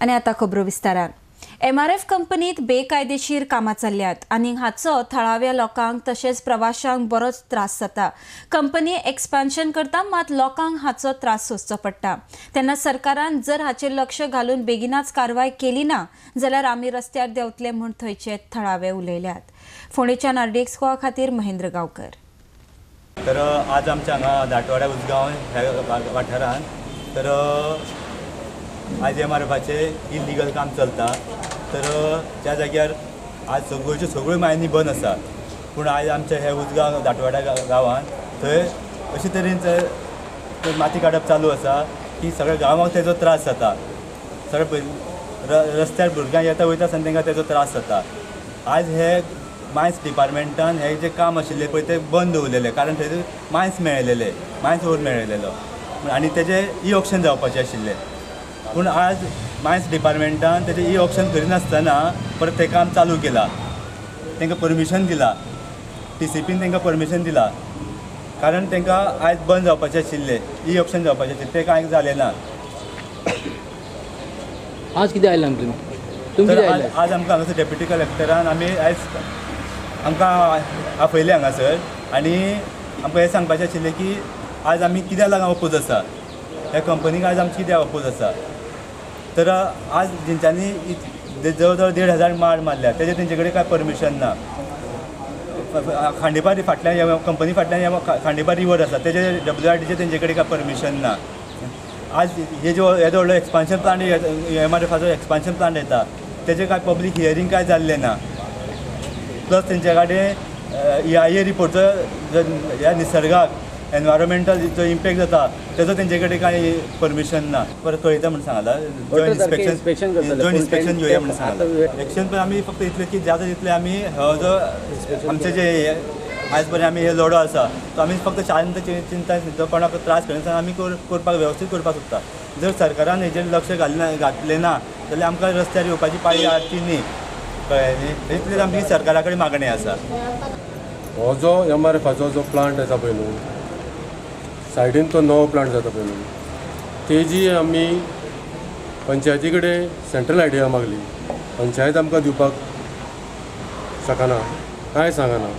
आनी आतां खबरो विस्तारान. एमआरएफ कंपनीत बेकायदेशीर कामां चल्ल्यात आनी हाचो थळाव्या लोकांक तशेंच प्रवाशांक बरोच त्रास जाता. कंपनी एक्सपान्शन करता मात लोकांक हाचो त्रास सोंसचो पडटा. तेन्ना सरकारान जर हाचेर लक्ष घालून बेगिनाच कारवाय केली ना जाल्यार आमी रस्त्यार देंवतले म्हूण थंयचे थळावे उलयल्यात. फोंडेच्यान आरडीएक्स गोवा खातीर महेंद्र गांवकर. तर आज आमच्या हांगा दाटवाड्या उजगांव ह्या वाठारांत तर आज एमआरएफाचें इलिगल काम चलता. तर त्या जाग्यार आज सगळ्यो सगळ्यो मायनी बंद आसा, पूण आज आमच्या हे उजगांव दाटवाड्या गांवांत थंय अशे तरेन माती काडप चालू आसा की सगळ्या गांवांक तेजो त्रास जाता. सगळे रस्त्यार भुरग्यांक येता वयता आसतना तांकां तेजो त्रास जाता. आज हे मायन्स डिपार्टमेंटान हे जे काम आशिल्लें पळय तें बंद दवरलेलें, कारण थंय मायन्स मेळलेले, मायन्स ओर मेळलेलो आनी तेजें ई ऑक्शन जावपाचें आशिल्लें. पूण आज मायन्स डिपार्टमेंटान तेजें ई ऑक्शन करिनासतना परत तें काम चालू केलां, तांकां परमिशन दिलां, टीसीपीन तांकां परमिशन दिलां, कारण तांकां आयज बंद जावपाचें आशिल्लें, ई ऑक्शन जावपाचें आशिल्लें, तें कांय जालें ना. आज कितें आयलां तुमी? आज आमकां हांगासर डेप्युटी कलेक्टरान आमी आयज आमकां आपयलें हांगासर आनी आमकां हें सांगपाचें आशिल्लें की आज आमी कित्याक लागून अपोज आसा, ह्या कंपनीक आज आमची कित्याक अपोज आसा. तर आज जेंच्यांनी जवळ जवळ 1500 माड मारल्या तेजे तेंचे कडेन कांय परमिशन ना. खांडेपार फाटल्यान कंपनी फाटल्यान खांडेपार रिवर आसा, तेजे डब्ल्यूआरडीचे तेंचे कडेन कांय परमिशन ना. आज हे जो येदो व्हडलो एक्सपान्शन प्लांट एमआरएफाचो एक्सपान्शन प्लांट येता तेजें कांय पब्लीक हियरींग कांय जाल्लें ना. प्लस तेंचे कडेन ईआयए रिपोर्टचो ह्या निसर्गाक एनवायरमेंटल जो इम्पॅक्ट जाता तेजो तेंचे कडेन कांय परमिशन ना. परत कळयता म्हूण सांगला, जॉयंट इन्स्पेक्शन घेवया म्हूण सांगला. एक्शन पण आमी फक्त इतलें की जाता तितलें आमी हो जो आमचे जे आयज पर्यंत आमी हे लढो आसा तो आमी फक्त शांत चिंता कोणाक त्रास करिनासतना आमी करपाक वेवस्थीत करपाक सोदता. जर सरकारान हेजेर लक्ष घातलें ना जाल्यार आमकां रस्त्यार येवपाची पाळी हाडची न्ही, कळ्ळें न्ही. इतलीच आमची सरकारा कडेन मागणी आसा. हो जो एमआरएफाचो जो प्लांट आसा पळय न्हू, सायडीन तो नवो प्लांट जाता पळय न्हू, तेजी आमी पंचायती कडेन सेंट्रल आयडिया मागली. पंचायत आमकां दिवपाक शकना, कांय सांगना.